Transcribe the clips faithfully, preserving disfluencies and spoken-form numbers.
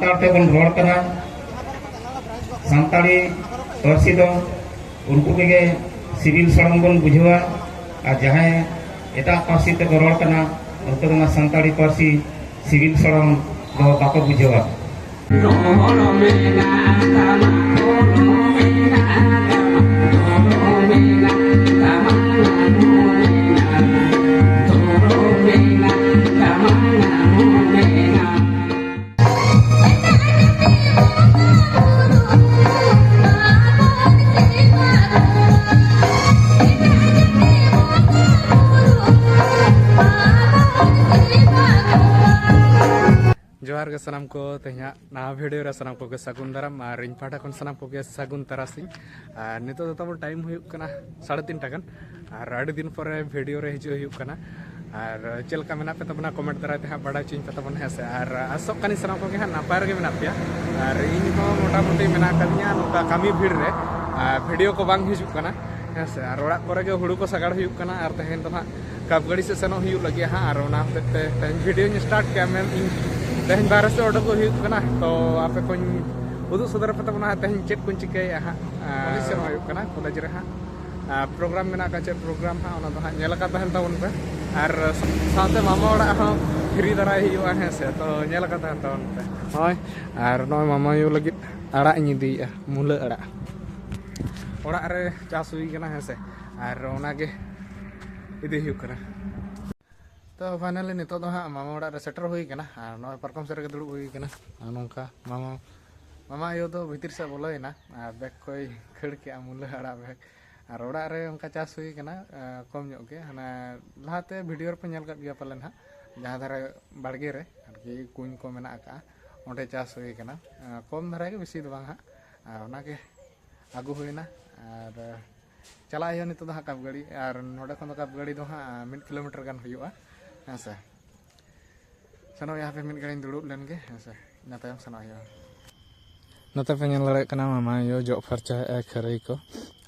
ᱥᱟᱱᱛᱟᱲ ᱛᱮᱵᱚᱱ ᱨᱚᱲ ᱠᱟᱱᱟ᱾ ᱥᱟᱱᱛᱟᱲᱤ ᱯᱟᱹᱨᱥᱤ ᱫᱚ ᱩᱱᱠᱩ ᱠᱚᱜᱮ ᱥᱤᱵᱤᱞ ᱥᱚᱲᱚᱢ ᱵᱚᱱ ᱵᱩᱡᱷᱟᱹᱣᱟ, ᱟᱨ ᱡᱟᱦᱟᱸᱭ ᱮᱴᱟᱜ ᱯᱟᱹᱨᱥᱤ ᱛᱮᱠᱚ ᱨᱚᱲ ᱠᱟᱱᱟ, ᱩᱱᱠᱩ ᱫᱚ ᱚᱱᱟ ᱥᱟᱱᱛᱟᱲᱤ ᱯᱟᱹᱨᱥᱤ ᱥᱤᱵᱤᱞ ᱥᱚᱲᱚᱢ ᱫᱚ ᱵᱟᱠᱚ ᱵᱩᱡᱷᱟᱹᱣᱟ᱾ ᱡᱚᱦᱟᱨ ᱜᱮ ᱥᱟᱱᱟᱢ ᱠᱚ, ᱛᱮᱦᱮᱧᱟᱜ ᱱᱟᱣᱟ ᱵᱷᱤᱰᱤᱭᱳ ᱨᱮ ᱥᱟᱱᱟᱢ ᱠᱚᱜᱮ ᱥᱟᱹᱜᱩᱱ ᱫᱟᱨᱟᱢ, ᱟᱨ ᱤᱧ ᱯᱟᱦᱴᱟ ᱠᱷᱚᱱ ᱥᱟᱱᱟᱢ ᱠᱚᱜᱮ ᱥᱟᱹᱜᱩᱱ ᱛᱟᱨᱟᱥᱤᱧ᱾ ᱟᱨ ᱱᱤᱛᱚᱜ ᱫᱚ ᱛᱟᱵᱚᱱ ᱴᱟᱭᱤᱢ ᱦᱩᱭᱩᱜ ᱠᱟᱱᱟ ᱥᱟᱲᱮ ᱛᱤᱱᱴᱟ ᱜᱟᱱ, ᱟᱨ ᱟᱹᱰᱤ ᱫᱤᱱ ᱯᱚᱨᱮ ᱵᱷᱤᱰᱤᱭᱳ ᱨᱮ ᱦᱤᱡᱩᱜ ᱦᱩᱭᱩᱜ ᱠᱟᱱᱟ᱾ ᱟᱨ ᱪᱮᱫ ᱞᱮᱠᱟ ᱢᱮᱱᱟᱜ ᱯᱮ ᱛᱟᱵᱚᱱᱟ, ᱠᱚᱢᱮᱱᱴ ᱫᱟᱨᱟᱭ ᱛᱮ ᱦᱟᱸᱜ ᱵᱟᱲᱟᱭ ᱦᱚᱪᱚᱧ ᱯᱮ ᱛᱟᱵᱚᱱ, ᱦᱮᱸ ᱥᱮ᱾ ᱟᱨ ᱟᱥᱚᱜ ᱠᱟᱹᱱᱟᱹᱧ ᱥᱟᱱᱟᱢ ᱠᱚᱜᱮ ᱦᱟᱸᱜ ᱱᱟᱯᱟᱭ ᱨᱮᱜᱮ ᱢᱮᱱᱟᱜ ᱯᱮᱭᱟ, ᱟᱨ ᱤᱧ ᱦᱚᱸ ᱢᱚᱴᱟᱢᱩᱴᱤ ᱢᱮᱱᱟᱜ ᱟᱠᱟᱫᱤᱧᱟ ᱱᱚᱝᱠᱟ ᱠᱟᱹᱢᱤ ᱵᱷᱤᱲ ᱨᱮ, ᱟᱨ ᱵᱷᱤᱰᱤᱭᱳ ᱠᱚ ᱵᱟᱝ ᱦᱤᱡᱩᱜ ᱠᱟᱱᱟ, ᱦᱮᱸ ᱥᱮ᱾ ᱟᱨ ᱚᱲᱟᱜ ᱠᱚᱨᱮ ᱜᱮ ᱦᱩᱲᱩ ᱠᱚ ᱥᱟᱜᱟᱲ ᱦᱩᱭᱩᱜ ᱠᱟᱱᱟ, ᱟᱨ ᱛᱮᱦᱮᱧ ᱫᱚ ᱦᱟᱸᱜ ᱠᱟᱯᱜᱟᱲᱤ ᱥᱮᱫ ᱥᱮᱱᱚᱜ ᱦᱩᱭᱩᱜ ᱞᱟᱹᱜᱤᱫ ᱦᱟᱸᱜ, ᱟᱨ ᱚᱱᱟ ᱦᱚᱛᱮᱡ ᱛᱮ ᱛᱮᱦᱮᱧ ᱵᱷᱤᱰᱤᱭᱳᱧ ᱥᱴᱟᱨᱴ ᱠᱮᱜᱼᱟ᱾ ᱢᱮᱱ ᱤᱧ ᱛᱮᱦᱮᱧ ᱵᱟᱦᱨᱮ ᱥᱮᱫ ᱚᱰᱚᱠᱚᱜ ᱦᱩᱭᱩᱜ ᱠᱟᱱᱟ, ᱛᱚ ᱟᱯᱮ ᱠᱚᱧ ᱩᱫᱩᱜ ᱥᱚᱫᱚᱨ ᱟᱯᱮ ᱛᱟᱵᱚᱱᱟ ᱛᱮᱦᱮᱧ ᱪᱮᱫ ᱠᱚᱧ ᱪᱤᱠᱟᱹᱭᱮᱫᱼᱟ ᱦᱟᱸᱜ᱾ ᱟᱨ ᱠᱚᱞᱮᱡᱽ ᱥᱮᱱᱚᱜ ᱦᱩᱭᱩᱜ ᱠᱟᱱᱟ, ᱠᱚᱞᱮᱡᱽ ᱨᱮ ᱦᱟᱸᱜ ᱯᱨᱳᱜᱨᱟᱢ ᱢᱮᱱᱟᱜ ᱟᱠᱟᱫ, ᱪᱮᱫ ᱯᱨᱳᱜᱨᱟᱢ ᱦᱟᱸᱜ, ᱚᱱᱟ ᱫᱚ ᱦᱟᱸᱜ ᱧᱮᱞ ᱟᱠᱟᱫ ᱛᱟᱦᱮᱱ ᱛᱟᱵᱚᱱ ᱯᱮ᱾ ᱟᱨ ᱥᱟᱶᱛᱮ ᱢᱟᱢᱟ ᱚᱲᱟᱜ ᱦᱚᱸ ᱯᱷᱤᱨᱤ ᱫᱟᱨᱟᱭ ᱦᱩᱭᱩᱜᱼᱟ, ᱦᱮᱸ ᱥᱮ, ᱛᱚ ᱧᱮᱞ ᱟᱠᱟᱫ ᱛᱟᱦᱮᱱ ᱛᱟᱵᱚᱱ ᱯᱮ᱾ ᱦᱳᱭ, ᱟᱨ ᱱᱚᱜᱼᱚᱭ ᱢᱟᱢᱟ ᱟᱭᱳ ᱞᱟᱹᱜᱤᱫ ᱟᱲᱟᱜ ᱤᱧ ᱤᱫᱤᱭᱮᱫᱼᱟ, ᱢᱩᱞᱟᱹ ᱟᱲᱟᱜ᱾ ᱚᱲᱟᱜ ᱨᱮ ᱪᱟᱥ ᱦᱩᱭ ᱠᱟᱱᱟ, ᱦᱮᱸ ᱥᱮ, ᱟᱨ ᱚᱱᱟᱜᱮ ᱤᱫᱤ ᱦᱩᱭᱩᱜ ᱠᱟᱱᱟ᱾ ᱛᱚ finally ᱱᱤᱛᱚᱜ ᱫᱚ ᱦᱟᱸᱜ ᱢᱟᱢᱟ ᱚᱲᱟᱜ ᱨᱮ ᱥᱮᱴᱮᱨ ᱦᱩᱭ ᱠᱟᱱᱟ, ᱟᱨ ᱱᱚᱜᱼᱚᱭ ᱯᱟᱨᱠᱚᱢ ᱥᱮᱫ ᱨᱮᱜᱮ ᱫᱩᱲᱩᱵ ᱦᱩᱭ ᱠᱟᱱᱟ᱾ ᱟᱨ ᱱᱚᱝᱠᱟ ᱢᱟᱢᱟ, ᱢᱟᱢᱟ ᱟᱭᱳ ᱫᱚ ᱵᱷᱤᱛᱤᱨ ᱥᱮᱫ ᱵᱚᱞᱚᱭᱮᱱᱟ, ᱟᱨ ᱵᱮᱜᱽ ᱠᱚᱭ ᱠᱷᱟᱹᱲ ᱠᱮᱜᱼᱟ ᱢᱩᱞᱟᱹ ᱟᱲᱟᱜ ᱵᱮᱜᱽ᱾ ᱟᱨ ᱚᱲᱟᱜ ᱨᱮ ᱚᱱᱠᱟ ᱪᱟᱥ ᱦᱩᱭ ᱠᱟᱱᱟ, ᱟᱸ, ᱠᱚᱢ ᱧᱚᱜ ᱜᱮ᱾ ᱦᱟᱱᱟ ᱞᱟᱦᱟᱛᱮ ᱵᱷᱤᱰᱤᱭᱳ ᱨᱮᱯᱮ ᱧᱮᱞ ᱠᱟᱜ ᱜᱮᱭᱟ ᱯᱟᱞᱮᱱ ᱦᱟᱸᱜ, ᱡᱟᱦᱟᱸ ᱫᱷᱟᱨᱮ ᱵᱟᱲᱜᱮ ᱨᱮ ᱟᱨᱠᱤ ᱠᱩᱧ ᱠᱚ ᱢᱮᱱᱟᱜ ᱟᱠᱟᱜᱼᱟ, ᱚᱸᱰᱮ ᱪᱟᱥ ᱦᱩᱭ ᱠᱟᱱᱟ᱾ ᱟᱸ, ᱠᱚᱢ ᱫᱷᱟᱨᱟ ᱜᱮ, ᱵᱮᱥᱤ ᱫᱚ ᱵᱟᱝ ᱦᱟᱸᱜ᱾ ᱟᱨ ᱚᱱᱟᱜᱮ ᱟᱹᱜᱩ ᱦᱩᱭᱱᱟ, ᱟᱨ ᱪᱟᱞᱟᱜ ᱦᱩᱭᱩᱜᱼᱟ ᱱᱤᱛᱚᱜ ᱫᱚ ᱦᱟᱸᱜ ᱠᱟᱯᱜᱟᱲᱤ, ᱟᱨ ᱱᱚᱸᱰᱮ ᱠᱷᱚᱱ ᱫᱚ ᱠᱟᱯᱜᱟᱲᱤ ᱫᱚ ᱦᱟᱸᱜ ᱢᱤᱫ ᱠᱤᱞᱳᱢᱤᱴᱟᱨ ᱜᱟᱱ ᱦᱩᱭᱩᱜᱼᱟ, ᱦᱮᱸ ᱥᱮ᱾ ᱥᱮᱱᱚᱜ ᱦᱩᱭᱩᱜᱼᱟ, ᱦᱟᱯᱮ ᱢᱤᱫ ᱜᱷᱟᱹᱲᱤᱡ ᱤᱧ ᱫᱩᱲᱩᱵ ᱞᱮᱱ ᱜᱮ, ᱦᱮᱸ ᱥᱮ, ᱤᱱᱟᱹ ᱛᱟᱭᱚᱢ ᱥᱮᱱᱚᱜ ᱦᱩᱭᱩᱜᱼᱟ᱾ ᱱᱚᱛᱮ ᱯᱮ ᱧᱮᱞ ᱫᱟᱲᱮᱭᱟᱜ ᱠᱟᱱᱟ, ᱢᱟᱢᱟ ᱟᱭᱳ ᱡᱚᱜ ᱯᱷᱟᱨᱪᱟᱭᱮᱫᱼᱟᱭ ᱠᱷᱟᱹᱨᱟᱹᱭ ᱠᱚ,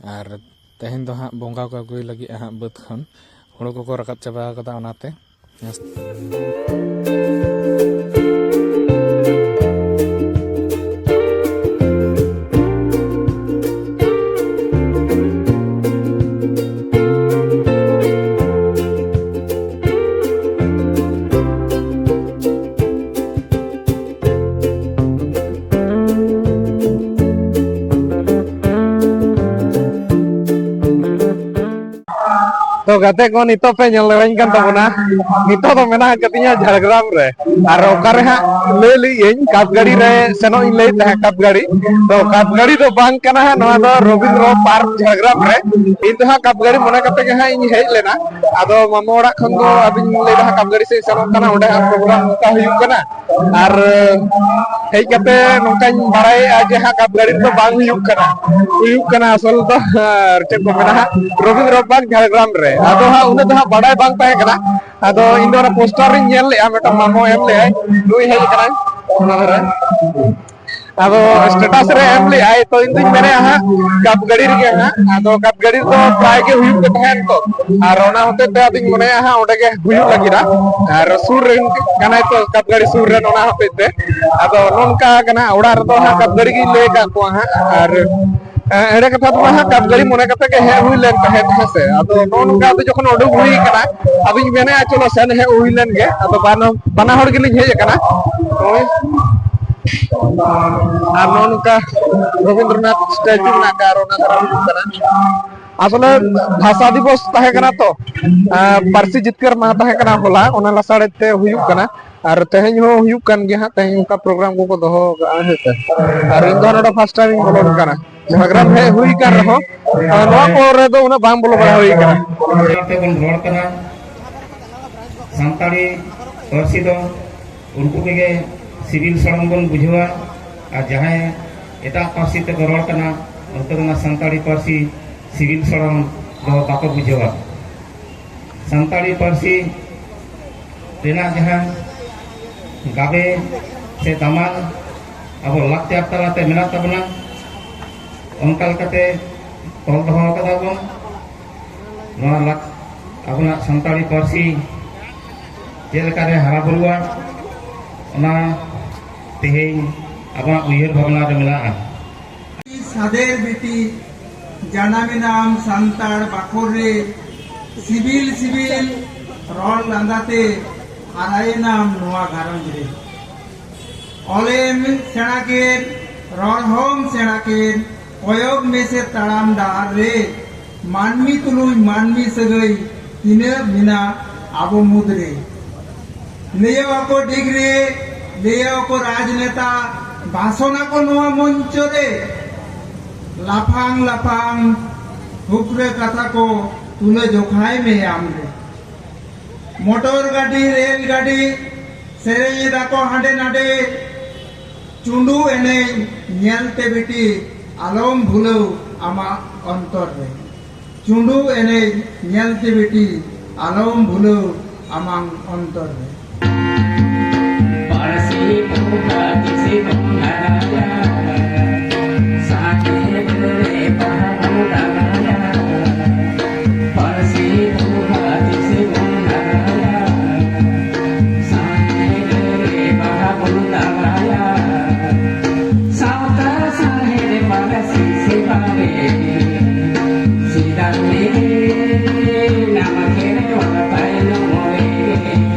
ᱟᱨ ᱛᱮᱦᱮᱧ ᱫᱚ ᱦᱟᱸᱜ ᱵᱚᱸᱜᱟ ᱠᱚ ᱟᱹᱜᱩᱭ ᱞᱟᱹᱜᱤᱫ ᱦᱟᱸᱜ ᱵᱟᱹᱫᱽ ᱠᱷᱚᱱ ᱦᱳᱲᱳ ᱠᱚᱠᱚ ᱨᱟᱠᱟᱵ ᱪᱟᱵᱟ ᱟᱠᱟᱫᱟ, ᱚᱱᱟᱛᱮ᱾ ᱛᱚ ᱜᱟᱛᱮ ᱠᱚ, ᱱᱤᱛᱚᱜ ᱯᱮ ᱧᱮᱞ ᱫᱟᱲᱮᱭᱟᱹᱧ ᱠᱟᱱ ᱛᱟᱵᱚᱱᱟ, ᱱᱤᱛᱚᱜ ᱫᱚ ᱢᱮᱱᱟᱜ ᱟᱠᱟᱫᱤᱧᱟ ᱡᱷᱟᱲᱜᱨᱟᱢ ᱨᱮ᱾ ᱟᱨ ᱚᱠᱟᱨᱮ ᱦᱟᱸᱜ ᱞᱟᱹᱭ ᱞᱮᱫ ᱟᱹᱧ, ᱠᱟᱯ ᱜᱟᱹᱲᱤ ᱨᱮ ᱥᱮᱱᱚᱜ ᱤᱧ ᱞᱟᱹᱭᱮᱫ ᱛᱟᱦᱮᱸᱫ, ᱠᱟᱯ ᱜᱟᱹᱲᱤ᱾ ᱛᱚ ᱠᱟᱯ ᱜᱟᱹᱲᱤ ᱫᱚ ᱵᱟᱝ ᱠᱟᱱᱟ ᱦᱟᱸᱜ, ᱱᱚᱣᱟ ᱫᱚ ᱨᱚᱵᱤᱱᱫᱨᱚ ᱯᱟᱨᱠ ᱡᱷᱟᱲᱜᱨᱟᱢ ᱨᱮ᱾ ᱤᱧ ᱫᱚ ᱦᱟᱸᱜ ᱠᱟᱯ ᱜᱟᱹᱲᱤ ᱢᱚᱱᱮ ᱠᱟᱛᱮ ᱜᱮ ᱦᱟᱸᱜ ᱤᱧ ᱦᱮᱡ ᱞᱮᱱᱟ᱾ ᱟᱫᱚ ᱢᱟᱢᱟ ᱚᱲᱟᱜ ᱠᱷᱚᱱ ᱫᱚ ᱟᱫᱚᱧ ᱞᱟᱹᱭ ᱫᱟ ᱦᱟᱸᱜ ᱠᱟᱯ ᱜᱟᱹᱲᱤ ᱥᱮᱫ ᱤᱧ ᱥᱮᱱᱚᱜ ᱠᱟᱱᱟ, ᱚᱸᱰᱮ ᱦᱟᱸᱜ ᱯᱨᱳᱜᱨᱟᱢ ᱚᱱᱠᱟ ᱦᱩᱭᱩᱜ ᱠᱟᱱᱟ᱾ ᱟᱨ ᱦᱮᱡ ᱠᱟᱛᱮ ᱱᱚᱝᱠᱟᱧ ᱵᱟᱲᱟᱭᱮᱫᱼᱟ ᱡᱮ ᱦᱟᱸᱜ ᱠᱟᱯ ᱜᱟᱹᱲᱤ ᱨᱮᱫᱚ ᱵᱟᱝ ᱦᱩᱭᱩᱜ ᱠᱟᱱᱟ, ᱦᱩᱭᱩᱜ ᱠᱟᱱᱟ ᱟᱥᱚᱞ ᱫᱚ, ᱟᱨ ᱪᱮᱫ ᱠᱚ ᱢᱮᱱᱟ ᱦᱟᱸᱜ, ᱨᱚᱵᱤᱱᱫᱨᱚ ᱯᱟᱨᱠ ᱡᱷᱟᱲᱜᱨᱟᱢ ᱨᱮ᱾ ᱟᱫᱚ ᱦᱟᱸᱜ ᱩᱱᱟᱹᱜ ᱫᱚ ᱦᱟᱸᱜ ᱵᱟᱲᱟᱭ ᱵᱟᱝ ᱛᱟᱦᱮᱸ ᱠᱟᱱᱟ᱾ ᱟᱫᱚ ᱤᱧ ᱫᱚ ᱚᱱᱟ ᱯᱳᱥᱴᱟᱨ ᱨᱤᱧ ᱧᱮᱞ ᱞᱮᱜᱼᱟ, ᱢᱤᱫᱴᱟᱝ ᱢᱟᱢᱚ ᱮᱢ ᱞᱮᱜᱼᱟᱭ, ᱱᱩᱭ ᱦᱮᱡ ᱠᱟᱱᱟᱭ ᱚᱱᱟ ᱫᱷᱟᱨᱮ᱾ ᱟᱫᱚ ᱥᱴᱮᱴᱟᱥ ᱨᱮ ᱮᱢ ᱞᱮᱜᱼᱟᱭ, ᱛᱚ ᱤᱧ ᱫᱩᱧ ᱢᱮᱱᱮᱫᱼᱟ ᱦᱟᱸᱜ ᱠᱟᱯ ᱜᱟᱹᱲᱤ ᱨᱮᱜᱮ ᱦᱟᱸᱜ᱾ ᱟᱫᱚ ᱠᱟᱯ ᱜᱟᱹᱲᱤ ᱨᱮᱫᱚ ᱯᱨᱟᱭ ᱜᱮ ᱦᱩᱭᱩᱜ ᱜᱮ ᱛᱟᱦᱮᱸᱫ ᱛᱚ, ᱟᱨ ᱚᱱᱟ ᱦᱚᱛᱮᱡ ᱛᱮ ᱟᱫᱚᱧ ᱢᱚᱱᱮᱭᱟ ᱦᱟᱸᱜ ᱚᱸᱰᱮ ᱜᱮ ᱦᱩᱭᱩᱜ ᱞᱟᱹᱜᱤᱫᱼᱟ᱾ ᱟᱨ ᱥᱩᱨ ᱨᱮᱱ ᱠᱟᱱᱟᱭ ᱛᱚ ᱠᱟᱯ ᱜᱟᱹᱲᱤ ᱥᱩᱨ ᱨᱮᱱ, ᱚᱱᱟ ᱦᱚᱛᱮᱡ ᱛᱮ᱾ ᱟᱫᱚ ᱱᱚᱜᱼᱚ ᱱᱚᱝᱠᱟ ᱠᱟᱱᱟ, ᱚᱲᱟᱜ ᱨᱮᱫᱚ ᱦᱟᱸᱜ ᱠᱟᱯ ᱜᱟᱹᱲᱤ ᱜᱤᱧ ᱞᱟᱹᱭ ᱟᱠᱟᱫ ᱠᱚᱣᱟ ᱦᱟᱸᱜ᱾ ᱟᱨ ᱮᱸ, ᱮᱲᱮ ᱠᱟᱛᱷᱟ ᱫᱚ ᱵᱟᱝ ᱦᱟᱸᱜ, ᱠᱟᱯ ᱜᱟᱹᱲᱤ ᱢᱚᱱᱮ ᱠᱟᱛᱮ ᱜᱮ ᱦᱮᱡ ᱦᱩᱭ ᱞᱮᱱ ᱛᱟᱦᱮᱸᱫ, ᱦᱮᱸ ᱥᱮ᱾ ᱟᱫᱚ ᱱᱚᱜᱼᱚ ᱱᱚᱝᱠᱟ ᱟᱫᱚ ᱡᱚᱠᱷᱚᱱ ᱩᱰᱩᱠ ᱦᱩᱭ ᱠᱟᱱᱟ, ᱟᱫᱚᱧ ᱢᱮᱱᱮᱫᱼᱟ ᱪᱚᱞᱚ ᱥᱮᱱ ᱦᱮᱡ ᱦᱩᱭ ᱞᱮᱱ ᱜᱮ᱾ ᱟᱫᱚ ᱵᱟᱱᱟ-, ᱵᱟᱱᱟ ᱦᱚᱲ ᱜᱮᱞᱤᱧ ᱦᱮᱡ ᱟᱠᱟᱱᱟ᱾ ᱦᱳᱭ᱾ ᱟᱨ ᱱᱚᱜᱼᱚ ᱱᱚᱝᱠᱟ ᱨᱚᱵᱤᱱᱫᱨᱚᱱᱟᱛᱷ ᱥᱴᱮᱪᱩ ᱢᱮᱱᱟᱜ ᱟᱠᱟᱫ, ᱟᱨ ᱚᱱᱟ ᱫᱷᱟᱨᱮ ᱦᱩᱭᱩᱜ ᱠᱟᱱᱟ᱾ ᱟᱥᱚᱞᱮ ᱵᱷᱟᱥᱟ ᱫᱤᱵᱚᱥ ᱛᱟᱦᱮᱸ ᱠᱟᱱᱟ ᱛᱚ, ᱟᱨ ᱯᱟᱹᱨᱥᱤ ᱡᱤᱛᱠᱟᱹᱨ ᱢᱟᱦᱟ ᱛᱟᱦᱮᱸ ᱠᱟᱱᱟ ᱦᱚᱞᱟ, ᱚᱱᱟ ᱞᱟᱥᱟᱲᱦᱮᱫ ᱛᱮ ᱦᱩᱭᱩᱜ ᱠᱟᱱᱟ᱾ ᱟᱨ ᱛᱮᱦᱮᱧ ᱦᱚᱸ ᱦᱩᱭᱩᱜ ᱠᱟᱱ ᱜᱮᱭᱟ ᱦᱟᱸᱜ, ᱛᱮᱦᱮᱧ ᱚᱱᱠᱟ ᱯᱨᱳᱜᱨᱟᱢ ᱠᱚᱠᱚ ᱫᱚᱦᱚ ᱟᱠᱟᱫᱼᱟ, ᱦᱮᱸ ᱥᱮ᱾ ᱟᱨ ᱤᱧ ᱫᱚ ᱱᱚᱰᱮ ᱯᱷᱟᱥᱴ ᱴᱟᱭᱤᱢ ᱤᱧ ᱵᱚᱞᱚᱱ ᱠᱟᱱᱟ᱾ ᱡᱷᱟᱲᱜᱨᱟᱢ ᱦᱮᱡ ᱦᱩᱭ ᱠᱟᱱ ᱨᱮᱦᱚᱸ, ᱟᱨ ᱱᱚᱣᱟ ᱠᱚᱨᱮ ᱫᱚ ᱩᱱᱟᱹᱜ ᱵᱟᱝ ᱵᱚᱞᱚ ᱵᱟᱲᱟ ᱦᱩᱭ ᱠᱟᱱᱟ᱾ ᱛᱮᱵᱚᱱ ᱨᱚᱲ ᱠᱟᱱᱟ, ᱥᱟᱱᱛᱟᱲᱤ ᱯᱟᱹᱨᱥᱤ ᱫᱚ ᱩᱱᱠᱩ ᱠᱚᱜᱮ ᱥᱤᱵᱤᱞ ᱥᱚᱲᱚᱢ ᱵᱚᱱ ᱵᱩᱡᱷᱟᱹᱣᱟ, ᱟᱨ ᱡᱟᱦᱟᱸᱭ ᱮᱴᱟᱜ ᱯᱟᱹᱨᱥᱤ ᱛᱮᱠᱚ ᱨᱚᱲ ᱠᱟᱱᱟ, ᱩᱱᱠᱩ ᱫᱚ ᱚᱱᱟ ᱥᱟᱱᱛᱟᱲᱤ ᱯᱟᱹᱨᱥᱤ ᱥᱤᱵᱤᱞ ᱥᱚᱲᱚᱢ ᱫᱚ ᱵᱟᱠᱚ ᱵᱩᱡᱷᱟᱹᱣᱟ᱾ ᱥᱟᱱᱛᱟᱲᱤ ᱯᱟᱹᱨᱥᱤ ᱨᱮᱱᱟᱜ ᱡᱟᱦᱟᱸ ᱜᱟᱵᱮ ᱥᱮ ᱫᱟᱢᱟᱱ ᱟᱵᱚ ᱞᱟᱠᱪᱟᱨ ᱛᱟᱞᱟᱛᱮ ᱢᱮᱱᱟᱜ ᱛᱟᱵᱚᱱᱟ, ᱚᱱᱠᱟ ᱞᱮᱠᱟᱛᱮ ᱛᱚᱞ ᱫᱚᱦᱚ ᱠᱟᱫᱟ ᱵᱚᱱ᱾ ᱱᱚᱣᱟ ᱞᱟᱠ-, ᱟᱵᱚᱱᱟᱜ ᱥᱟᱱᱛᱟᱲᱤ ᱯᱟᱹᱨᱥᱤ ᱪᱮᱫ ᱞᱮᱠᱟᱨᱮ ᱦᱟᱨᱟ ᱵᱩᱨᱩᱜᱼᱟ, ᱚᱱᱟ ᱛᱮᱦᱮᱧ ᱟᱵᱚᱱᱟᱜ ᱩᱭᱦᱟᱹᱨ ᱵᱷᱟᱵᱽᱱᱟ ᱨᱮ ᱢᱮᱱᱟᱜᱼᱟ᱾ ᱥᱟᱫᱮᱨ ᱵᱤᱴᱤ, ᱡᱟᱱᱟᱢᱮᱱᱟᱢ ᱥᱟᱱᱛᱟᱲ ᱵᱟᱠᱷᱳᱞ ᱨᱮ, ᱥᱤᱵᱤᱞ ᱥᱤᱵᱤᱞ ᱨᱚᱲ ᱞᱟᱸᱫᱟᱛᱮ ᱦᱟᱨᱟᱭᱮᱱᱟᱢ ᱱᱚᱣᱟ ᱜᱷᱟᱨᱚᱸᱡᱽ ᱨᱮ᱾ ᱚᱞᱮᱢ ᱥᱮᱬᱟ ᱠᱮᱫ, ᱨᱚᱲ ᱦᱚᱸᱢ ᱥᱮᱬᱟ ᱠᱮᱫ, ᱠᱚᱭᱚᱜ ᱢᱮᱥᱮ ᱛᱟᱲᱟᱢ ᱰᱟᱦᱟᱨ ᱨᱮ, ᱢᱟᱹᱱᱢᱤ ᱛᱩᱞᱩᱡ ᱢᱟᱹᱱᱢᱤ ᱥᱟᱹᱜᱟᱹᱭ ᱛᱤᱱᱟᱹᱜ ᱢᱮᱱᱟᱜ ᱟᱵᱚ ᱢᱩᱫᱽᱨᱮ᱾ ᱞᱟᱹᱭᱟᱹᱣ ᱟᱠᱚ ᱰᱤᱜᱽᱨᱤ, ᱞᱟᱹᱭᱟᱹᱣ ᱟᱠᱚ ᱨᱟᱡᱽᱱᱮᱛᱟ, ᱵᱷᱟᱥᱚᱱ ᱟᱠᱚ ᱱᱚᱣᱟ ᱢᱚᱧᱪᱚ ᱨᱮ᱾ ᱞᱟᱯᱷᱟᱝ ᱞᱟᱯᱷᱟᱝ ᱦᱩᱠᱨᱟᱹ ᱠᱟᱛᱷᱟ ᱠᱚ ᱛᱩᱞᱟᱹ ᱡᱚᱠᱷᱟᱭ ᱢᱮ ᱟᱢ ᱨᱮ᱾ ᱢᱚᱴᱚᱨ ᱜᱟᱹᱰᱤ, ᱨᱮᱞ ᱜᱟᱹᱰᱤ, ᱥᱮᱨᱮᱧ ᱮᱫᱟ ᱠᱚ ᱦᱟᱸᱰᱮ ᱱᱟᱰᱮ᱾ ᱪᱩᱸᱰᱩ ᱮᱱᱮᱡ ᱧᱮᱞᱛᱮ ᱵᱤᱴᱤ ᱟᱞᱚᱢ ᱵᱷᱩᱞᱟᱹᱣ ᱟᱢᱟᱜ ᱚᱱᱛᱚᱨ ᱨᱮ᱾ ᱪᱩᱸᱰᱩ ᱮᱱᱮᱡ ᱧᱮᱞᱛᱮ ᱵᱤᱴᱤ ᱟᱞᱚᱢ ᱵᱷᱩᱞᱟᱹᱣ ᱟᱢᱟᱝ ᱚᱱᱛᱚᱨ ᱨᱮ᱾ ᱯᱟᱹᱨᱥᱤ ᱵᱚᱸᱜᱟ ᱛᱤᱥ ᱵᱚᱱ ᱫᱟᱬᱟᱭᱟ, ᱥᱟᱶᱛᱮ ᱨᱮ ᱵᱟᱦᱟ ᱵᱚᱱ ᱫᱟᱬᱟᱭᱟ᱾ ᱯᱟᱹᱨᱥᱤ ᱵᱚᱸᱜᱟ ᱛᱤᱥ ᱵᱚᱱ ᱫᱟᱬᱟᱭᱟ, ᱥᱟᱶᱛᱮ ᱨᱮ ᱵᱟᱦᱟ ᱵᱚᱱ ᱫᱟᱬᱟᱭᱟ᱾ ᱥᱟᱶᱛᱟ ᱥᱟᱶᱦᱮᱫ ᱯᱟᱹᱨᱥᱤ ᱥᱮᱵᱟ ᱨᱮ, ᱪᱮᱫᱟᱜ ᱢᱮᱱᱟᱢ ᱠᱷᱮᱨᱣᱟᱲ ᱛᱟᱭᱱᱚᱢ ᱨᱮ?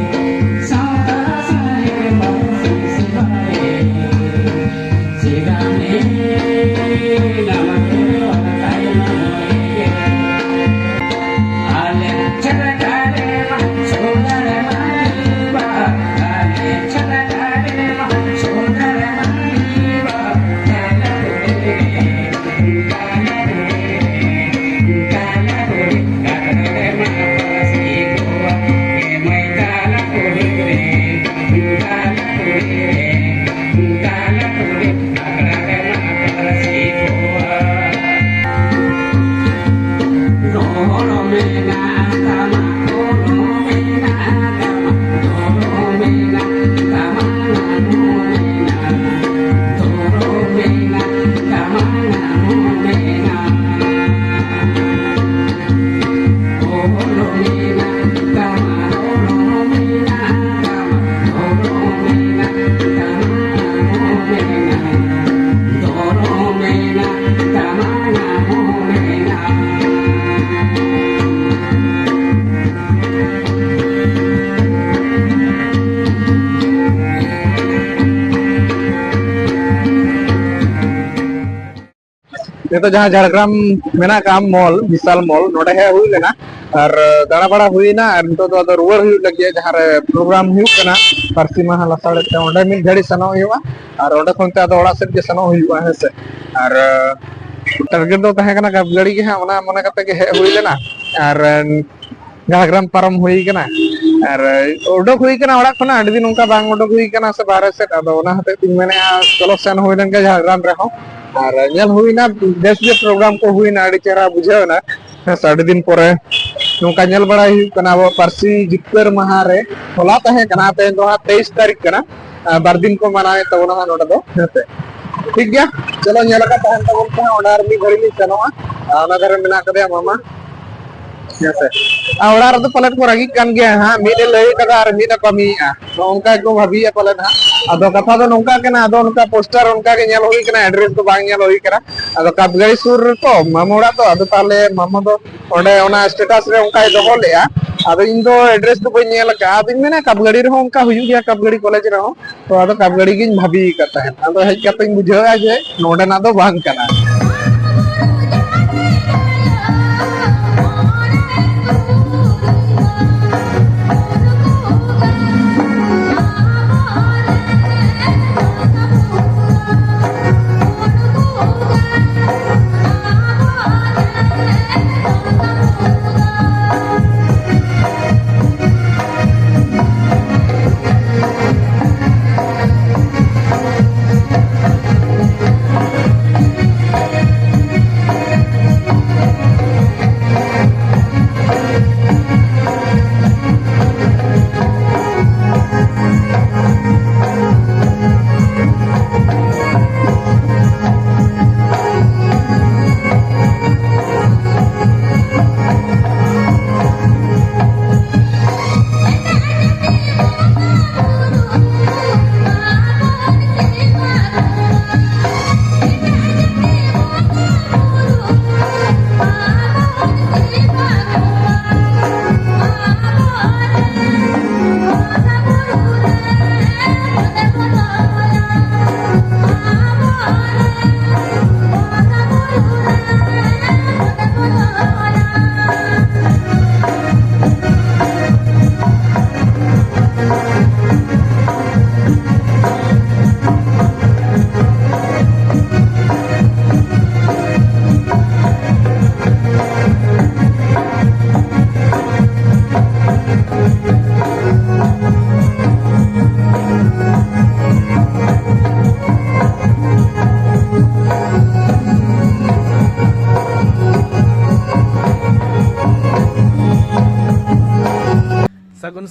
ᱥᱟᱶᱛᱟ ᱥᱟᱶᱦᱮᱫ ᱯᱟᱹᱨᱥᱤ ᱥᱮᱵᱟ ᱨᱮ, ᱱᱤᱛᱚᱜ ᱡᱟᱦᱟᱸ ᱡᱷᱟᱲᱜᱨᱟᱢ ᱢᱮᱱᱟᱜ ᱟᱠᱟᱫ ᱢᱚᱞ, ᱵᱤᱥᱟᱞ ᱢᱚᱞ, ᱱᱚᱰᱮ ᱦᱮᱡ ᱦᱩᱭ ᱞᱮᱱᱟ ᱟᱨ ᱫᱟᱬᱟ ᱵᱟᱲᱟ ᱦᱩᱭᱱᱟ᱾ ᱟᱨ ᱱᱤᱛᱚᱜ ᱫᱚ ᱟᱫᱚ ᱨᱩᱣᱟᱹᱲ ᱦᱩᱭᱩᱜ ᱞᱟᱹᱜᱤᱫ, ᱡᱟᱦᱟᱸ ᱨᱮ ᱯᱨᱳᱜᱨᱟᱢ ᱦᱩᱭᱩᱜ ᱠᱟᱱᱟ ᱯᱟᱹᱨᱥᱤ ᱢᱟᱦᱟ ᱞᱟᱥᱟᱲᱦᱮᱫ ᱛᱮ, ᱚᱸᱰᱮ ᱢᱤᱫ ᱜᱷᱟᱹᱲᱤ ᱥᱮᱱᱚᱜ ᱦᱩᱭᱩᱜᱼᱟ᱾ ᱟᱨ ᱚᱸᱰᱮ ᱠᱷᱚᱱ ᱛᱮ ᱟᱫᱚ ᱚᱲᱟᱜ ᱥᱮᱫ ᱜᱮ ᱥᱮᱱᱚᱜ ᱦᱩᱭᱩᱜᱼᱟ, ᱦᱮᱸ ᱥᱮ᱾ ᱟᱨ ᱴᱟᱨᱜᱮᱴ ᱫᱚ ᱛᱟᱦᱮᱸ ᱠᱟᱱᱟ ᱠᱟᱯᱜᱟᱲᱤ ᱜᱮ ᱦᱟᱸᱜ, ᱚᱱᱟ ᱢᱚᱱᱮ ᱠᱟᱛᱮ ᱜᱮ ᱦᱮᱡ ᱦᱩᱭ ᱞᱮᱱᱟ᱾ ᱟᱨ ᱡᱷᱟᱲᱜᱨᱟᱢ ᱯᱟᱨᱚᱢ ᱦᱩᱭ ᱠᱟᱱᱟ᱾ ᱟᱨ ᱩᱰᱩᱠ ᱦᱩᱭ ᱠᱟᱱᱟ ᱚᱲᱟᱜ ᱠᱷᱚᱱᱟᱜ, ᱟᱹᱰᱤ ᱫᱤᱱ ᱚᱱᱠᱟ ᱵᱟᱝ ᱩᱰᱩᱠ ᱦᱩᱭ ᱠᱟᱱᱟ ᱥᱮ ᱵᱟᱦᱨᱮ ᱥᱮᱫ᱾ ᱟᱫᱚ ᱚᱱᱟ ᱦᱚᱛᱮᱡ ᱛᱤᱧ ᱢᱮᱱᱮᱫᱼᱟ, ᱪᱚᱞᱚ ᱥᱮᱱ ᱦᱩᱭ ᱞᱮᱱ ᱜᱮ ᱡᱷᱟᱲᱜᱨᱟᱢ ᱨᱮᱦᱚᱸ᱾ ᱟᱨ ᱧᱮᱞ ᱦᱩᱭᱱᱟ, ᱵᱮᱥ ᱜᱮ ᱯᱨᱳᱜᱨᱟᱢ ᱠᱚ ᱦᱩᱭᱱᱟ, ᱟᱹᱰᱤ ᱪᱮᱦᱨᱟ ᱵᱩᱡᱷᱟᱹᱣ ᱮᱱᱟ᱾ ᱦᱮᱸ ᱥᱮ, ᱟᱹᱰᱤ ᱫᱤᱱ ᱯᱚᱨᱮ ᱱᱚᱝᱠᱟ ᱧᱮᱞ ᱵᱟᱲᱟᱭ ᱦᱩᱭᱩᱜ ᱠᱟᱱᱟ᱾ ᱟᱵᱚᱣᱟᱜ ᱯᱟᱹᱨᱥᱤ ᱡᱤᱛᱠᱟᱹᱨ ᱢᱟᱦᱟ ᱨᱮ, ᱦᱚᱞᱟ ᱛᱟᱦᱮᱸ ᱠᱟᱱᱟ, ᱛᱮᱦᱮᱧ ᱫᱚ ᱦᱟᱸᱜ ᱛᱮᱭᱤᱥ ᱛᱟᱹᱨᱤᱠᱷ ᱠᱟᱱᱟ᱾ ᱟᱨ ᱵᱟᱨ ᱫᱤᱱ ᱠᱚ ᱢᱟᱱᱟᱣᱮᱫ ᱛᱟᱵᱚᱱᱟ ᱦᱟᱸᱜ ᱱᱚᱰᱮ ᱫᱚ, ᱦᱮᱸ ᱥᱮ᱾ ᱴᱷᱤᱠ ᱜᱮᱭᱟ, ᱪᱚᱞᱚ ᱧᱮᱞ ᱟᱠᱟᱫ ᱛᱟᱦᱮᱱ ᱛᱟᱵᱚᱱ ᱯᱮ ᱦᱟᱸᱜ, ᱚᱸᱰᱮ ᱟᱨ ᱢᱤᱫ ᱜᱷᱟᱹᱲᱤᱡ ᱞᱤᱧ ᱥᱮᱱᱚᱜᱼᱟ᱾ ᱟᱨ ᱚᱱᱟ ᱫᱷᱟᱨᱮ ᱢᱮᱱᱟᱜ ᱠᱟᱫᱮᱭᱟ ᱢᱟᱢᱟ, ᱦᱮᱸ ᱥᱮ᱾ ᱟᱨ ᱚᱲᱟᱜ ᱨᱮᱫᱚ ᱯᱟᱞᱮᱫ ᱠᱚ ᱨᱟᱹᱜᱤᱜ ᱠᱟᱱ ᱜᱮᱭᱟ ᱦᱟᱸᱜ, ᱢᱤᱫ ᱮ ᱞᱟᱹᱭ ᱠᱟᱫᱟ ᱟᱨ ᱢᱤᱫ ᱮ ᱠᱟᱹᱢᱤᱭᱮᱫᱼᱟ, ᱱᱚᱜᱼᱚ ᱱᱚᱝᱠᱟ ᱜᱮᱠᱚ ᱵᱷᱟᱹᱵᱤᱭᱮᱫᱼᱟ ᱯᱟᱞᱮᱫ ᱦᱟᱸᱜ᱾ ᱟᱫᱚ ᱠᱟᱛᱷᱟ ᱫᱚ ᱱᱚᱝᱠᱟ ᱠᱟᱱᱟ, ᱟᱫᱚ ᱚᱱᱠᱟ ᱯᱳᱥᱴᱟᱨ ᱚᱱᱠᱟ ᱜᱮ ᱧᱮᱞ ᱦᱩᱭ ᱠᱟᱱᱟ, ᱮᱰᱨᱮᱥ ᱫᱚ ᱵᱟᱝ ᱧᱮᱞ ᱦᱩᱭ ᱠᱟᱱᱟ᱾ ᱟᱫᱚ ᱠᱟᱯᱜᱟᱲᱤ ᱥᱩᱨ ᱨᱮᱛᱚ ᱢᱟᱢᱚ ᱚᱲᱟᱜ ᱫᱚ, ᱟᱫᱚ ᱛᱟᱦᱚᱞᱮ ᱢᱟᱢᱚ ᱫᱚ ᱚᱸᱰᱮ ᱚᱱᱟ ᱥᱴᱮᱴᱟᱥ ᱨᱮ ᱚᱱᱠᱟᱭ ᱫᱚᱦᱚ ᱞᱮᱫᱼᱟ᱾ ᱟᱫᱚ ᱤᱧ ᱫᱚ ᱮᱰᱨᱮᱥ ᱫᱚ ᱵᱟᱹᱧ ᱧᱮᱞ ᱟᱠᱟᱫᱼᱟ᱾ ᱟᱫᱚᱧ ᱢᱮᱱᱟ ᱠᱟᱯᱜᱟᱲᱤ ᱨᱮᱦᱚᱸ ᱚᱱᱠᱟ ᱦᱩᱭᱩᱜ ᱜᱮᱭᱟ, ᱠᱟᱯᱜᱟᱲᱤ ᱠᱚᱞᱮᱡᱽ ᱨᱮᱦᱚᱸ᱾ ᱛᱚ ᱟᱫᱚ ᱠᱟᱯᱜᱟᱲᱤ ᱜᱤᱧ ᱵᱷᱟᱹᱵᱤ ᱟᱠᱟᱫ ᱛᱟᱦᱮᱸᱫ᱾ ᱟᱫᱚ ᱦᱮᱡ ᱠᱟᱛᱮᱧ ᱵᱩᱡᱷᱟᱹᱣᱟ ᱡᱮ ᱱᱚᱰᱮᱱᱟᱜ ᱫᱚ ᱵᱟᱝ ᱠᱟᱱᱟ᱾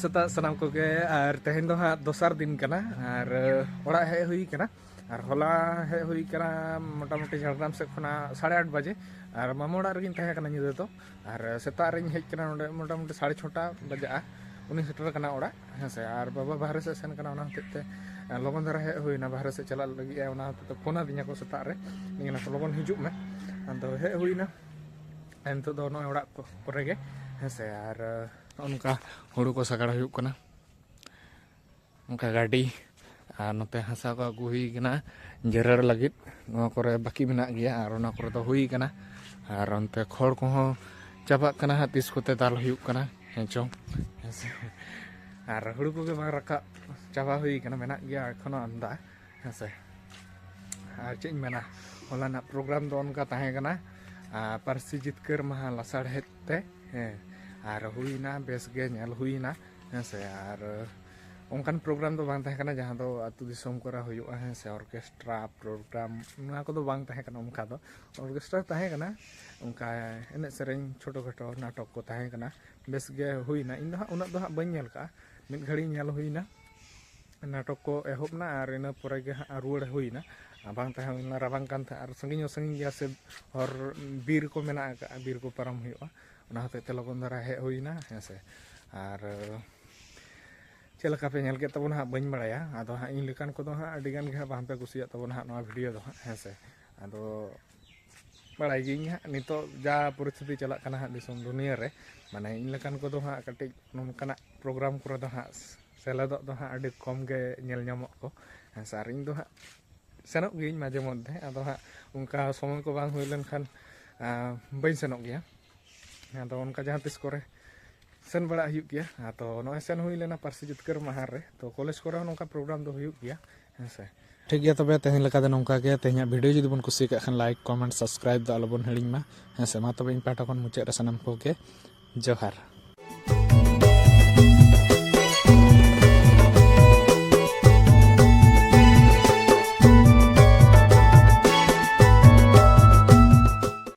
ᱥᱮᱛᱟᱜ ᱥᱟᱱᱟᱢ ᱠᱚᱜᱮ᱾ ᱟᱨ ᱛᱮᱦᱮᱧ ᱫᱚ ᱦᱟᱸᱜ ᱫᱚᱥᱟᱨ ᱫᱤᱱ ᱠᱟᱱᱟ᱾ ᱟᱨ ᱚᱲᱟᱜ ᱦᱮᱡ ᱦᱩᱭ ᱠᱟᱱᱟ᱾ ᱟᱨ ᱦᱚᱞᱟ ᱦᱮᱡ ᱦᱩᱭ ᱠᱟᱱᱟ ᱢᱚᱴᱟᱢᱩᱴᱤ ᱡᱷᱟᱲᱜᱨᱟᱢ ᱥᱮᱫ ᱠᱷᱚᱱᱟᱜ ᱥᱟᱲᱮ ᱟᱴ ᱵᱟᱡᱮ᱾ ᱟᱨ ᱢᱟᱢᱟ ᱚᱲᱟᱜ ᱨᱮᱜᱮᱧ ᱛᱟᱦᱮᱸ ᱠᱟᱱᱟ ᱧᱤᱫᱟᱹ ᱫᱚ᱾ ᱟᱨ ᱥᱮᱛᱟᱜ ᱨᱤᱧ ᱦᱮᱡ ᱠᱟᱱᱟ ᱱᱚᱰᱮ ᱢᱚᱴᱟᱢᱩᱴᱤ ᱥᱟᱲᱮ ᱪᱷᱚᱴᱟ ᱵᱟᱡᱟᱜᱼᱟ᱾ ᱩᱱᱤ ᱥᱮᱴᱮᱨ ᱠᱟᱱᱟ ᱚᱲᱟᱜ, ᱦᱮᱸ ᱥᱮ᱾ ᱟᱨ ᱵᱟᱵᱟ ᱵᱟᱦᱨᱮ ᱥᱮᱫ ᱥᱮᱱ ᱠᱟᱱᱟ, ᱚᱱᱟ ᱦᱚᱛᱮᱡ ᱛᱮ ᱞᱚᱜᱚᱱ ᱫᱷᱟᱨᱟ ᱦᱮᱡ ᱦᱩᱭᱱᱟ᱾ ᱵᱟᱦᱨᱮ ᱥᱮᱫ ᱪᱟᱞᱟᱜ ᱞᱟᱹᱜᱤᱫ ᱮ, ᱚᱱᱟ ᱦᱚᱛᱮᱡ ᱛᱮ ᱯᱷᱳᱱ ᱟᱹᱫᱤᱧᱟ ᱠᱚ ᱥᱮᱛᱟᱜ ᱨᱮ, ᱢᱮᱱᱟ ᱠᱚ ᱞᱚᱜᱚᱱ ᱦᱤᱡᱩᱜ ᱢᱮ᱾ ᱟᱫᱚ ᱦᱮᱡ ᱦᱩᱭᱱᱟ᱾ ᱱᱤᱛᱚᱜ ᱫᱚ ᱱᱚᱜᱼᱚᱭ ᱚᱲᱟᱜ ᱠᱚ ᱠᱚᱨᱮ ᱜᱮ, ᱦᱮᱸ ᱥᱮ᱾ ᱟᱨ ᱱᱚᱜᱼᱚ ᱱᱚᱝᱠᱟ ᱦᱩᱲᱩ ᱠᱚ ᱥᱟᱜᱟᱲ ᱦᱩᱭᱩᱜ ᱠᱟᱱᱟ, ᱚᱱᱠᱟ ᱜᱟᱹᱰᱤ᱾ ᱟᱨ ᱱᱚᱛᱮ ᱦᱟᱥᱟ ᱠᱚ ᱟᱹᱜᱩ ᱦᱩᱭ ᱠᱟᱱᱟ ᱡᱮᱨᱮᱲ ᱞᱟᱹᱜᱤᱫ᱾ ᱱᱚᱣᱟ ᱠᱚᱨᱮ ᱵᱟᱹᱠᱤ ᱢᱮᱱᱟᱜ ᱜᱮᱭᱟ, ᱟᱨ ᱚᱱᱟ ᱠᱚᱨᱮ ᱫᱚ ᱦᱩᱭ ᱠᱟᱱᱟ᱾ ᱟᱨ ᱚᱱᱛᱮ ᱠᱷᱚᱲ ᱠᱚᱦᱚᱸ ᱪᱟᱵᱟᱜ ᱠᱟᱱᱟ ᱦᱟᱸᱜ, ᱛᱤᱥ ᱠᱚᱛᱮ ᱫᱟᱞ ᱦᱩᱭᱩᱜ ᱠᱟᱱᱟ, ᱦᱮᱸ ᱪᱚᱝ, ᱦᱮᱸ ᱥᱮ᱾ ᱟᱨ ᱦᱩᱲᱩ ᱠᱚᱜᱮ ᱵᱟᱝ ᱨᱟᱠᱟᱵ ᱪᱟᱵᱟ ᱦᱩᱭ ᱠᱟᱱᱟ, ᱢᱮᱱᱟᱜ ᱜᱮᱭᱟ ᱮᱠᱷᱚᱱᱳ ᱟᱢᱫᱟ, ᱦᱮᱸ ᱥᱮ᱾ ᱟᱨ ᱪᱮᱫ ᱤᱧ ᱢᱮᱱᱟ, ᱦᱚᱞᱟᱱᱟᱜ ᱯᱨᱳᱜᱨᱟᱢ ᱫᱚ ᱚᱱᱠᱟ ᱛᱟᱦᱮᱸ ᱠᱟᱱᱟ, ᱟᱨ ᱯᱟᱹᱨᱥᱤ ᱡᱤᱛᱠᱟᱹᱨ ᱢᱟᱦᱟ ᱞᱟᱥᱟᱲᱦᱮᱫ ᱛᱮ, ᱦᱮᱸ, ᱟᱨ ᱦᱩᱭᱱᱟ, ᱵᱮᱥ ᱜᱮ ᱧᱮᱞ ᱦᱩᱭᱱᱟ, ᱦᱮᱸ ᱥᱮ᱾ ᱟᱨ ᱚᱱᱠᱟᱱ ᱯᱨᱳᱜᱨᱟᱢ ᱫᱚ ᱵᱟᱝ ᱛᱟᱦᱮᱸ ᱠᱟᱱᱟ ᱡᱟᱦᱟᱸ ᱫᱚ ᱟᱹᱛᱩ ᱫᱤᱥᱚᱢ ᱠᱚᱨᱮ ᱦᱩᱭᱩᱜᱼᱟ, ᱦᱮᱸ ᱥᱮ, ᱚᱨᱠᱮᱥᱴᱨᱟ ᱯᱨᱳᱜᱨᱟᱢ, ᱱᱚᱣᱟ ᱠᱚᱫᱚ ᱵᱟᱝ ᱛᱟᱦᱮᱸ ᱠᱟᱱᱟ᱾ ᱚᱱᱠᱟ ᱫᱚ ᱚᱨᱠᱮᱥᱴᱨᱟ ᱛᱟᱦᱮᱸ ᱠᱟᱱᱟ, ᱚᱱᱠᱟ ᱮᱱᱮᱡ ᱥᱮᱨᱮᱧ, ᱪᱷᱳᱴᱳ ᱠᱷᱟᱴᱳ ᱱᱟᱴᱚᱠ ᱠᱚ ᱛᱟᱦᱮᱸ ᱠᱟᱱᱟ, ᱵᱮᱥ ᱜᱮ ᱦᱩᱭᱱᱟ᱾ ᱤᱧ ᱫᱚ ᱦᱟᱸᱜ ᱩᱱᱟᱹᱜ ᱫᱚ ᱦᱟᱸᱜ ᱵᱟᱹᱧ ᱧᱮᱞ ᱠᱟᱜᱼᱟ, ᱢᱤᱫ ᱜᱷᱟᱹᱲᱤᱡ ᱧᱮᱞ ᱦᱩᱭᱱᱟ, ᱱᱟᱴᱚᱠ ᱠᱚ ᱮᱦᱚᱵ ᱱᱟ ᱟᱨ ᱤᱱᱟᱹ ᱯᱚᱨᱮ ᱜᱮ ᱦᱟᱸᱜ ᱨᱩᱣᱟᱹᱲ ᱦᱩᱭᱱᱟ᱾ ᱟᱨ ᱵᱟᱝ ᱛᱟᱦᱮᱸ ᱦᱩᱭ ᱞᱮᱱᱟ, ᱨᱟᱵᱟᱝ ᱠᱟᱱ ᱛᱟᱦᱮᱸᱫ ᱟᱨ ᱥᱟᱺᱜᱤᱧ ᱦᱚᱸ ᱥᱟᱺᱜᱤᱧ ᱜᱮᱭᱟ ᱥᱮ, ᱦᱚᱨ ᱵᱤᱨ ᱠᱚ ᱢᱮᱱᱟᱜ ᱟᱠᱟᱫᱼᱟ, ᱵᱤᱨ ᱠᱚ ᱯᱟᱨᱚᱢ ᱦᱩᱭᱩᱜᱼᱟ, ᱚᱱᱟ ᱦᱚᱛᱮᱡ ᱛᱮ ᱞᱚᱜᱚᱱ ᱫᱷᱟᱨᱟ ᱦᱮᱡ ᱦᱩᱭᱱᱟ, ᱦᱮᱸ ᱥᱮ᱾ ᱟᱨ ᱪᱮᱫ ᱞᱮᱠᱟ ᱯᱮ ᱧᱮᱞ ᱠᱮᱫ ᱛᱟᱵᱚᱱᱟ ᱦᱟᱸᱜ ᱵᱟᱹᱧ ᱵᱟᱲᱟᱭᱟ, ᱟᱫᱚ ᱦᱟᱸᱜ ᱤᱧ ᱞᱮᱠᱟᱱ ᱠᱚᱫᱚ ᱦᱟᱸᱜ ᱟᱹᱰᱤ ᱜᱟᱱ ᱜᱮ ᱦᱟᱸᱜ ᱵᱟᱝ ᱯᱮ ᱠᱩᱥᱤᱭᱟᱜ ᱛᱟᱵᱚᱱᱟ ᱦᱟᱸᱜ ᱱᱚᱣᱟ ᱵᱷᱤᱰᱤᱭᱳ ᱫᱚ ᱦᱟᱸᱜ, ᱦᱮᱸ ᱥᱮ᱾ ᱟᱫᱚ ᱵᱟᱲᱟᱭ ᱜᱤᱭᱟᱹᱧ ᱦᱟᱸᱜ ᱱᱤᱛᱚᱜ ᱡᱟ ᱯᱚᱨᱤᱥᱛᱷᱤᱛᱤ ᱪᱟᱞᱟᱜ ᱠᱟᱱᱟ ᱦᱟᱸᱜ ᱫᱤᱥᱚᱢ ᱫᱩᱱᱤᱭᱟᱹ ᱨᱮ, ᱢᱟᱱᱮ ᱤᱧ ᱞᱮᱠᱟᱱ ᱠᱚᱫᱚ ᱦᱟᱸᱜ ᱠᱟᱹᱴᱤᱡ ᱱᱚᱝᱠᱟᱱᱟᱜ ᱯᱨᱳᱜᱨᱟᱢ ᱠᱚᱨᱮ ᱫᱚ ᱦᱟᱸᱜ ᱥᱮᱞᱮᱫᱚᱜ ᱫᱚ ᱦᱟᱸᱜ ᱟᱹᱰᱤ ᱠᱚᱢ ᱜᱮ ᱧᱮᱞ ᱧᱟᱢᱚᱜ ᱠᱚ, ᱦᱮᱸ ᱥᱮ᱾ ᱟᱨ ᱤᱧ ᱫᱚ ᱦᱟᱸᱜ ᱥᱮᱱᱚᱜ ᱜᱤᱭᱟᱹᱧ ᱢᱟᱡᱷᱮ ᱢᱚᱫᱽᱫᱷᱮ, ᱟᱫᱚ ᱦᱟᱸᱜ ᱚᱱᱠᱟ ᱥᱚᱢᱚᱭ ᱠᱚ ᱵᱟᱝ ᱦᱩᱭ ᱞᱮᱱᱠᱷᱟᱱ, ᱟᱸ, ᱵᱟᱹᱧ ᱥᱮᱱᱚᱜ ᱜᱮᱭᱟ᱾ ᱟᱫᱚ ᱚᱱᱠᱟ ᱡᱟᱦᱟᱸ ᱛᱤᱥ ᱠᱚᱨᱮ ᱥᱮᱱ ᱵᱟᱲᱟᱜ ᱦᱩᱭᱩᱜ ᱜᱮᱭᱟ᱾ ᱟᱫᱚ ᱱᱚᱜᱼᱚᱭ ᱥᱮᱱ ᱦᱩᱭ ᱞᱮᱱᱟ ᱯᱟᱹᱨᱥᱤ ᱡᱤᱛᱠᱟᱹᱨ ᱢᱟᱦᱟ ᱨᱮ, ᱛᱚ ᱠᱚᱞᱮᱡᱽ ᱠᱚᱨᱮ ᱦᱚᱸ ᱱᱚᱝᱠᱟ ᱯᱨᱳᱜᱨᱟᱢ ᱫᱚ ᱦᱩᱭᱩᱜ ᱜᱮᱭᱟ, ᱦᱮᱸ ᱥᱮ᱾ ᱴᱷᱤᱠ ᱜᱮᱭᱟ, ᱛᱚᱵᱮ ᱛᱮᱦᱮᱧ ᱞᱮᱠᱟ ᱫᱚ ᱱᱚᱝᱠᱟ ᱜᱮ᱾ ᱛᱮᱦᱮᱧᱟᱜ ᱵᱷᱤᱰᱤᱭᱳ ᱡᱩᱫᱤ ᱵᱚᱱ ᱠᱩᱥᱤᱭᱟᱜ ᱠᱷᱟᱱ ᱞᱟᱭᱤᱠ, ᱠᱚᱢᱮᱱᱴ, ᱥᱟᱵᱥᱠᱨᱟᱭᱤᱵ ᱫᱚ ᱟᱞᱚᱵᱚᱱ ᱦᱤᱲᱤᱧ ᱢᱟ, ᱦᱮᱸ ᱥᱮ᱾ ᱢᱟ ᱛᱚᱵᱮ ᱤᱧ ᱯᱟᱦᱴᱟ ᱠᱷᱚᱱ ᱢᱩᱪᱟᱹᱫ ᱨᱮ ᱥᱟᱱᱟᱢ ᱠᱚᱜᱮ ᱡᱚᱦᱟᱨ᱾